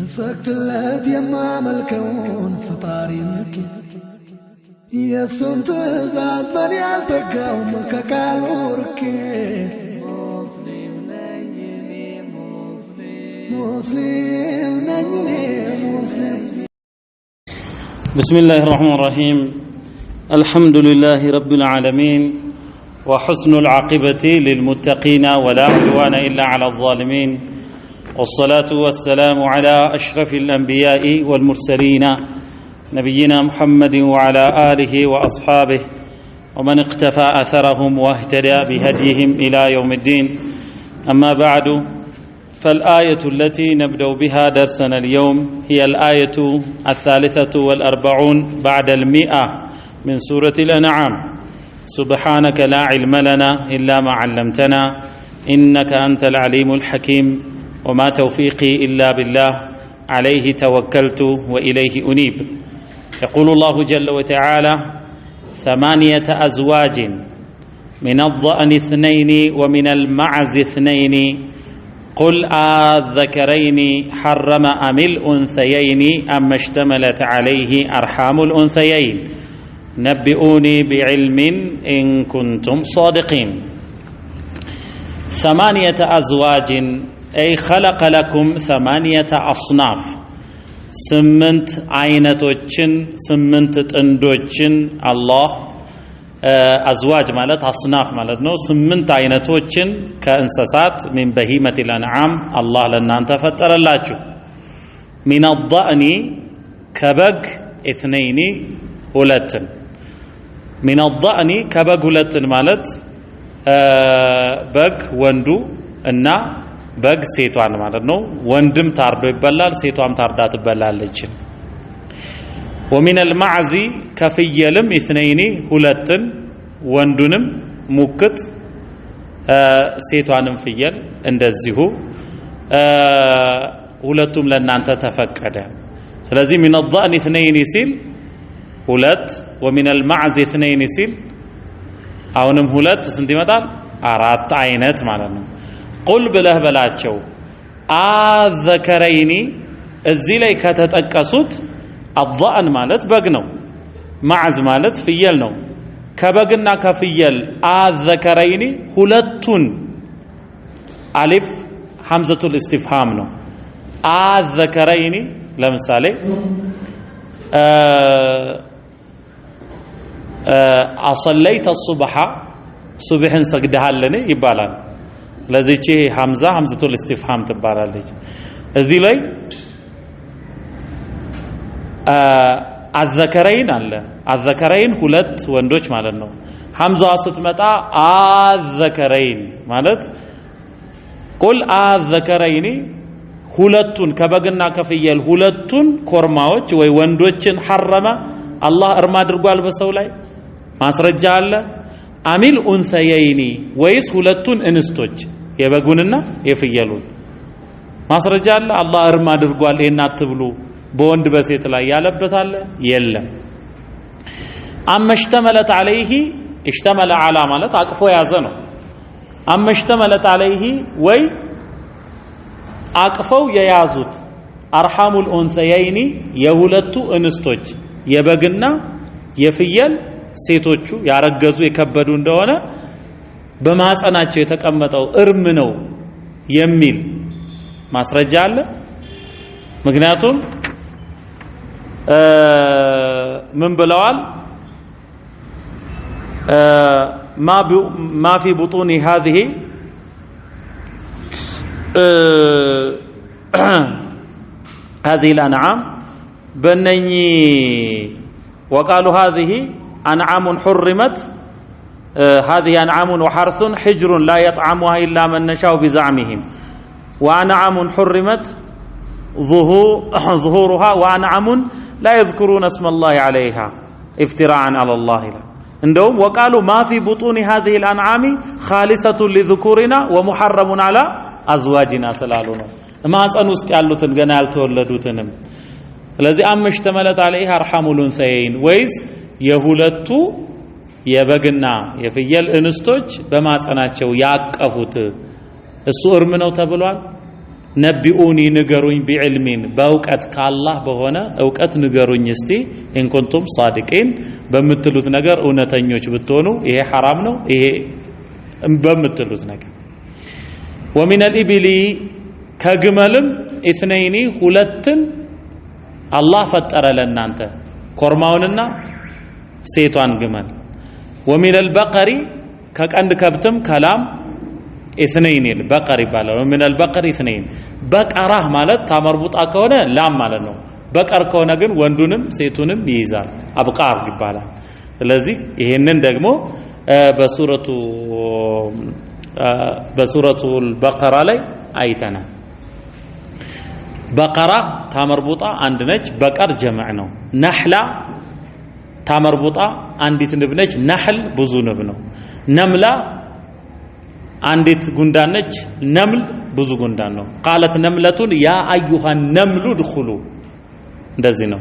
ምሰግድለት የማመልከውን ፈጣሪ ንኬ የእሱን ትእዛዝ በኔ አልተጋውም ከቃሉ ርኬ። ሙስሊም ነኝ እኔ ሙስሊም። بسم الله الرحمن الرحيم، الحمد لله رب العالمين، وحسن العاقبة للمتقين، ولا عدوان إلا على الظالمين، والصلاة والسلام على أشرف الأنبياء والمرسلين، نبينا محمد وعلى آله وأصحابه ومن اقتفى أثرهم واهتدى بهديهم إلى يوم الدين. أما بعد، فالآية التي نبدأ بها درسنا اليوم هي الآية 143 من سورة الأنعام. سبحانك لا علم لنا إلا ما علمتنا إنك أنت العليم الحكيم، وما توفيقي إلا بالله، عليه توكلت وإليه أنيب. يقول الله جل وتعالى: ثمانية أزواج، من الضأن اثنين ومن المعز اثنين، قل آلذكرين حرم أم الأنثيين أما اشتملت عليه أرحام الأنثيين، نبئوني بعلم إن كنتم صادقين. ثمانية أزواج، أي خلق لكم ثمانية أصناف، ስምንት አይነቶችን፣ ስምንት ጥንዶችን አላህ፣ أزواج ማለት أصناف ማለት ነው። ስምንት አይነቶችን ከእንስሳት من بهيمة الأنعام አላህ ለእናንተ ፈጠረላችሁ። من الضأن ከበግ፣ اثنين ሁለትን። من الضأن ከበግ ሁለትን ማለት በግ ወንዱ እና በግ ሴቷን ማለት ነው። ወንድም ታርዶ ይበላል፣ ሴቷም ታርዳ ትበላለች። ومن المعز ከፍየልም اثنين ሁለትን፣ ወንዱንም ሙክት ሴቷንም ፍየል እንደዚሁ ሁለቱም ለእናንተ ተፈቀደ። ስለዚህ من الضأن اثنين ሲል ሁለት፣ ومن المعز اثنين ሲል አሁንም ሁለት፣ ስንት ይመጣል? አራት አይነት ማለት ነው። قل ብለህ በላቸው፣ آلذكرين እዚህ ላይ ከተጠቀሱት፣ الضأن ማለት በግ ነው። معز ማለት ፍየል ነው። ከበግና ከፍየል آلذكرين ሁለቱን፣ ألف همزة الاستفهام ነው። آلذكرين ለምሳሌ أصليت الصبح ሱብሕን ሰግደሃልን ይባላል። ስለዚህ እቺ ሐምዛ همزة الاستفهام ትባላለች። እዚህ ላይ الذكرين አለ። الذكرين ሁለት ወንዶች ማለት ነው። ሐምዛዋ ስትመጣ آلذكرين ማለት قل آلذكرين ሁለቱን ከበግና ከፍየል ሁለቱን ኮርማዎች ወይ ወንዶችን حرم አላህ እርም አድርጓል በሰው ላይ፣ ማስረጃ አለ? أم الأنثيين ወይስ ሁለቱን እንስቶች የበጉንና የፍየሉን ማስረጃ አለ? አላህ እርም አድርጓል ይሄን አትብሉ በወንድ በሴት ላይ ያለበት አለ? የለም። أما اشتملت عليه፣ اشتمل على ማለት አቅፎ የያዘ ነው። أما اشتملت عليه ወይ አቅፈው የያዙት أرحام الأنثيين የሁለቱ እንስቶች የበግና የፍየል ሴቶቹ ያረገዙ የከበዱ እንደሆነ በማህፀናቸው የተቀመጠው እርም ነው የሚል ማስረጃ አለ? ምክንያቱም ምን ብለዋል? ما في بطون هذه الأنعام በእነኚህ وقالوا هذه أنعام حرمت هذه أنعام وحرث حجر لا يطعمها إلا من نشاء بزعمهم، وأنعام حرمت ظهورها، وأنعام لا يذكرون اسم الله عليها افتراء على الله ይላል። እንደውም وقالوا ما في بطون هذه الأنعام خالصة لذكورنا ومحرم على أزواجنا ስላሉ ነው። ማህፀን ውስጥ ያሉትን ገና ያልተወለዱትንም። ስለዚህ أما اشتملت عليه أرحام الأنثيين ወይስ የሁለቱ የበግና የፍየል እንስቶች በማህፀናቸው ያቀፉት እሱ እርም ነው ተብሏል? نبئوني ንገሩኝ፣ بعلم በእውቀት፣ ከአላህ በሆነ እውቀት ንገሩኝ እስቲ፣ إن كنتم صادقين በምትሉት ነገር እውነተኞች ብትሆኑ፣ ይሄ ሐራም ነው ይሄ በምትሉት ነገር። ومن الإبل ከግመልም اثنين ሁለትን አላህ ፈጠረ ለእናንተ፣ ኮርማውንና ሴቷን ግመል። ومن البقر ከቀንድ ከብትም ከላም اثنين بقر ይባላል። ومن البقر اثنين بقرة ማለት تاء مربوطة ከሆነ ላም ማለት ነው። بقر ከሆነ ግን ወንዱንም ሴቱንም ይይዛል። أبقار ይባላል። ስለዚህ ይሄንን ደግሞ በሱረቱል በቀራ ላይ አይተናል። بقرة تاء مربوطة አንድ ነች። بقر جمع ነው። نحلة تاء مربوطة አንዲት ንብ ነች። نحل ብዙ ንብ ነው። نملة አንዲት ጉንዳን ነች። نمل ብዙ ጉንዳን ነው። قالت نملة يا أيها النمل ادخلوا እንደዚህ ነው።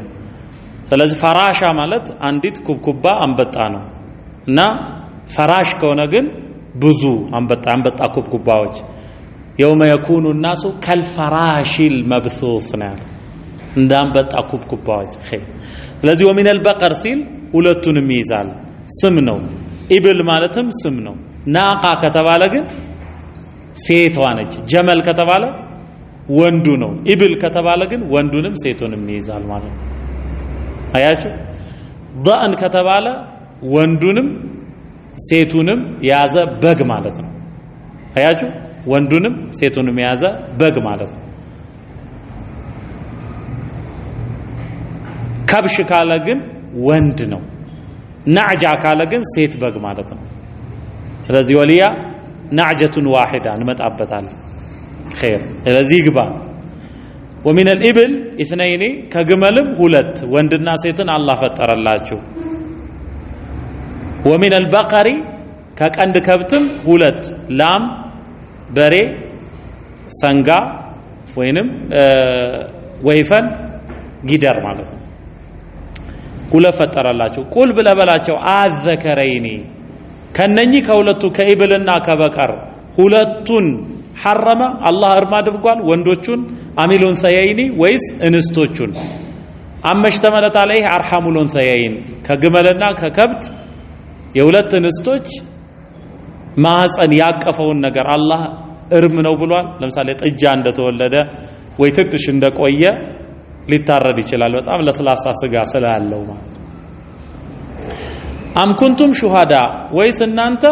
ስለዚህ فراشة ማለት አንዲት ኩብኩባ አንበጣ ነው እና فراش ከሆነ ግን ብዙ አንበጣ፣ አንበጣ ኩብኩባዎች። يوم يكون الناس كالفراش المبثوث ነው ያለው፣ እንደ አንበጣ ኩብኩባዎች። ስለዚህ ومن البقر ሲል ሁለቱንም ይይዛል። ስም ነው። إبل ማለትም ስም ነው። ناقة ከተባለ ግን ሴቷ ነች። جمل ከተባለ ወንዱ ነው። إبل ከተባለ ግን ወንዱንም ሴቱንም ይይዛል ማለት ነው። አያችሁ፣ ضأن ከተባለ ወንዱንም ሴቱንም የያዘ በግ ማለት ነው። አያችሁ፣ ወንዱንም ሴቱንም የያዘ በግ ማለት ነው። كبش ካለ ግን ወንድ ነው። نعجة ካለ ግን ሴት በግ ማለት ነው። ስለዚህ ولي نعجة واحدة እንመጣበታለን። خير። ስለዚህ ይግባ። ومن الإبل اثنين ከግመልም ሁለት ወንድና ሴትን አላህ ፈጠረላችሁ። ومن البقر ከቀንድ ከብትም ሁለት ላም፣ በሬ፣ ሰንጋ ወይንም ወይፈን፣ ጊደር ማለት ነው። ሁለት ፈጠረላችሁ። قل ብለህ በላቸው آلذكرين ከነኚህ ከሁለቱ ከ إبل ና ከ بقر ሁለቱን حرم አላህ እርም አድርጓል ወንዶቹን፣ أم الأنثيين ወይስ እንስቶቹን? أما اشتملت عليه أرحام الأنثيين ከግመልና ከከብት የሁለት እንስቶች ማህፀን ያቀፈውን ነገር አላህ እርም ነው ብሏል። ለምሳሌ ጥጃ እንደተወለደ ወይ ትንሽ እንደቆየ ሊታረድ ይችላል። በጣም ለስላሳ ስጋ ስላለው ማለት። أم كنتم شهداء ወይስ እናንተ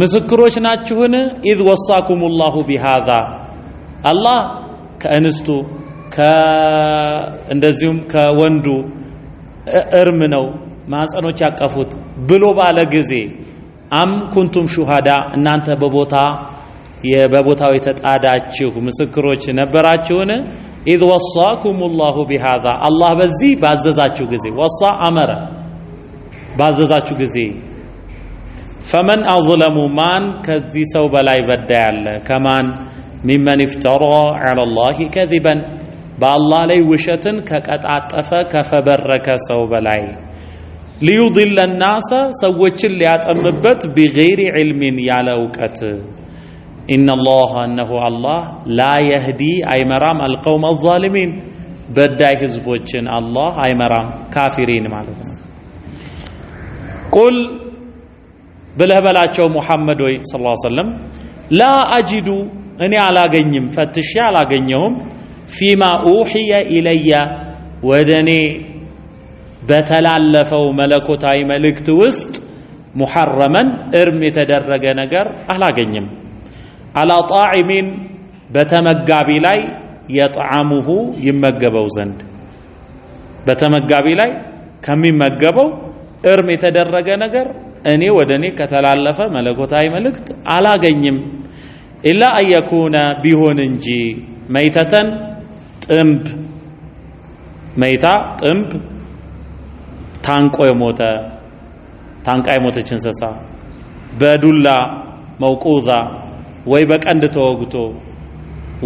ምስክሮች ናችሁን? إذ وصاكم الله بهذا አላህ ከእንስቱ እንደዚሁም ከወንዱ እርም ነው ማህፀኖች ያቀፉት ብሎ ባለ ጊዜ أم كنتم شهداء እናንተ በቦታው የተጣዳችሁ ምስክሮች ነበራችሁን? إذ وصاكم الله بهذا አላህ በዚህ ባዘዛችሁ ጊዜ፣ وصى أمر፣ ባዘዛችሁ ጊዜ فمن أظلم ማን ከዚህ ሰው በላይ በዳይ አለ? ከማን? ممن افترى على الله كذبا በአላህ ላይ ውሸትን ከቀጣጠፈ፣ ከፈበረከ ሰው በላይ፣ ليضل الناس ሰዎችን ሊያጠምበት፣ بغير علم ያለ እውቀት። إن الله እነሆ አላህ لا يهدي አይመራም القوم الظالمين በዳይ ህዝቦችን አላህ አይመራም፣ ካፊሪን ማለት ነው። قل ብለህ በላቸው ሙሐመድ ወይ صلى الله عليه وسلم لا أجد እኔ አላገኝም፣ ፈትሼ አላገኘሁም፣ فيما أوحي إلي ወደ እኔ በተላለፈው መለኮታዊ መልእክት ውስጥ محرما እርም የተደረገ ነገር አላገኝም። على طاعم በተመጋቢ ላይ يطعمه ይመገበው ዘንድ፣ በተመጋቢ ላይ ከሚመገበው እርም የተደረገ ነገር እኔ ወደ እኔ ከተላለፈ መለኮታዊ መልእክት አላገኝም። إلا أن يكون ቢሆን እንጂ ميتة ጥንብ፣ ميتة ጥንብ፣ ታንቆ የሞተ፣ ታንቃ የሞተች እንስሳ፣ በዱላ موقوذة ወይ በቀንድ ተወግቶ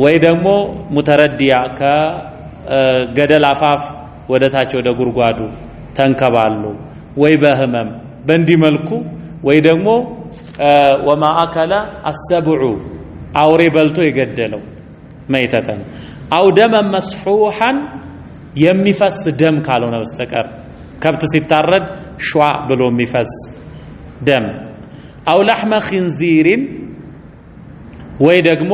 ወይ ደግሞ متردية ከገደል አፋፍ ወደ ታች ወደ ጉድጓዱ ተንከባሎ ወይ በህመም በእንዲህ መልኩ ወይ ደግሞ وما أكل السبع አውሬ በልቶ የገደለው። ميتة أو دما مسفوحا የሚፈስ ደም ካልሆነ በስተቀር፣ ከብት ሲታረድ ሿ ብሎ የሚፈስ ደም፣ أو لحم خنزير ወይ ደግሞ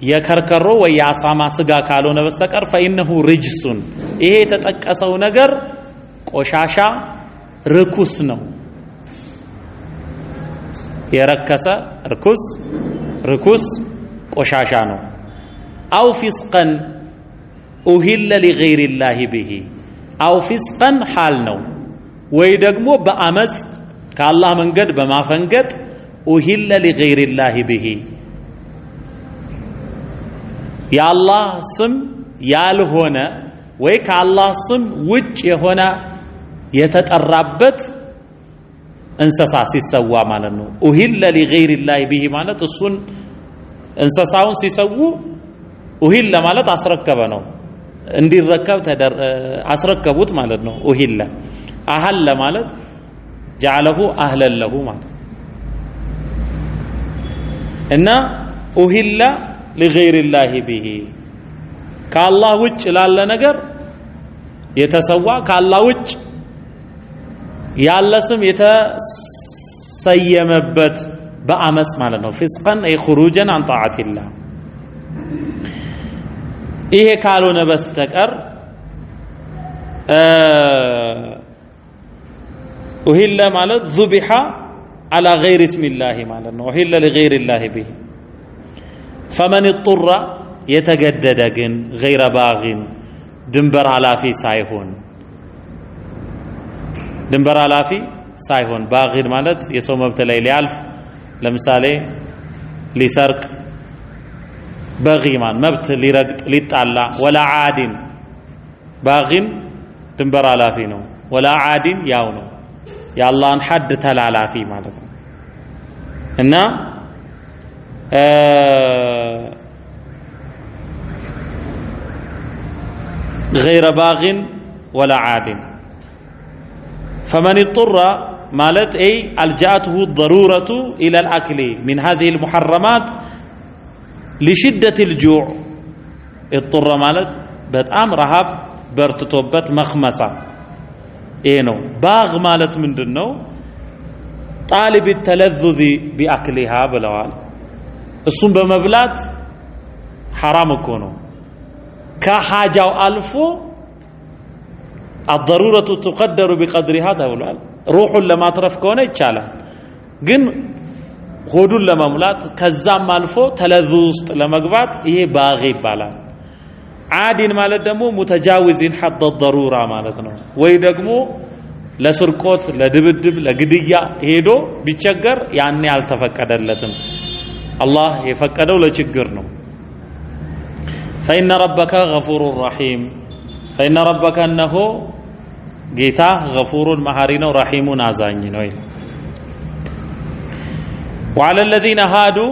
የከርከሮ ወይ የአሳማ ስጋ ካልሆነ በስተቀር فإنه رجس ይሄ የተጠቀሰው ነገር ቆሻሻ ርኩስ ነው። የረከሰ ርኩስ ርኩስ ቆሻሻ ነው። أو فسقا أهل لغير الله به أو فسقا ሓል ነው፣ ወይ ደግሞ በአመፅ ከአላህ መንገድ በማፈንገጥ أهل لغير الله به የአላህ ስም ያልሆነ ወይ ከአላህ ስም ውጭ የሆነ የተጠራበት እንስሳ ሲሰዋ ማለት ነው። أهل لغير الله به ማለት እሱን እንስሳውን ሲሰዉ أهل ማለት አስረከበ ነው። እንዲረከብ አስረከቡት ማለት ነው። أهل أهل ማለት جعله أهلا له ማለት እና أهل لغير الله به ከአላህ ውጭ ላለ ነገር የተሰዋ፣ ከአላህ ውጭ ያለ ስም የተሰየመበት በአመፅ ማለት ነው። فسقا أي خروجا عن طاعة الله ይሄ ካልሆነ በስተቀር أهل ማለት ذبح على غير اسم الله ማለት ነው። أهل لغير الله به فمن اضطر የተገደደ ግን غير باغ ድንበር ኃላፊ ሳይሆን፣ ድንበር ኃላፊ ሳይሆን፣ باغ ማለት የሰው መብት ላይ ሊያልፍ፣ ለምሳሌ ሊሰርቅ፣ بغي ማን መብት ሊረግጥ ሊጣላ፣ ولا عاد፣ باغ ድንበር ኃላፊ ነው። ولا عاد ያው ነው፣ የአላህን ሐድ ተላላፊ ማለት ነው። እና غير باغ ولا عاد فمن اضطر ማለት أي ألجأته الضرورة إلى الأكل من هذه المحرمات لشدة الجوع። اضطر ማለት በጣም ረሃብ በርትቶበት مخمصة ይሄ ነው። باغ ማለት ምንድን ነው? طالب التلذذ بأكلها ብለዋል። እሱም በመብላት ሐራም እኮ ነው። ከሓጃው አልፎ الضرورة تقدر بقدرها ተብሏል። ሩሑን ለማትረፍ ከሆነ ይቻላል። ግን ሆዱን ለመሙላት ከዛም አልፎ تلذذ ውስጥ ለመግባት ይሄ باغ ይባላል። عاد ማለት ደግሞ متجاوز حد الضرورة ማለት ነው። ወይ ደግሞ ለስርቆት፣ ለድብድብ፣ ለግድያ ሄዶ ቢቸገር ያኔ አልተፈቀደለትም። አላህ የፈቀደው ለችግር ነው። فإن ربك غفور رحيم فإن ربك እነሆ ጌታ غفور መሐሪ ነው፣ رحيم አዛኝ ነው ይላል። وعلى الذين هادوا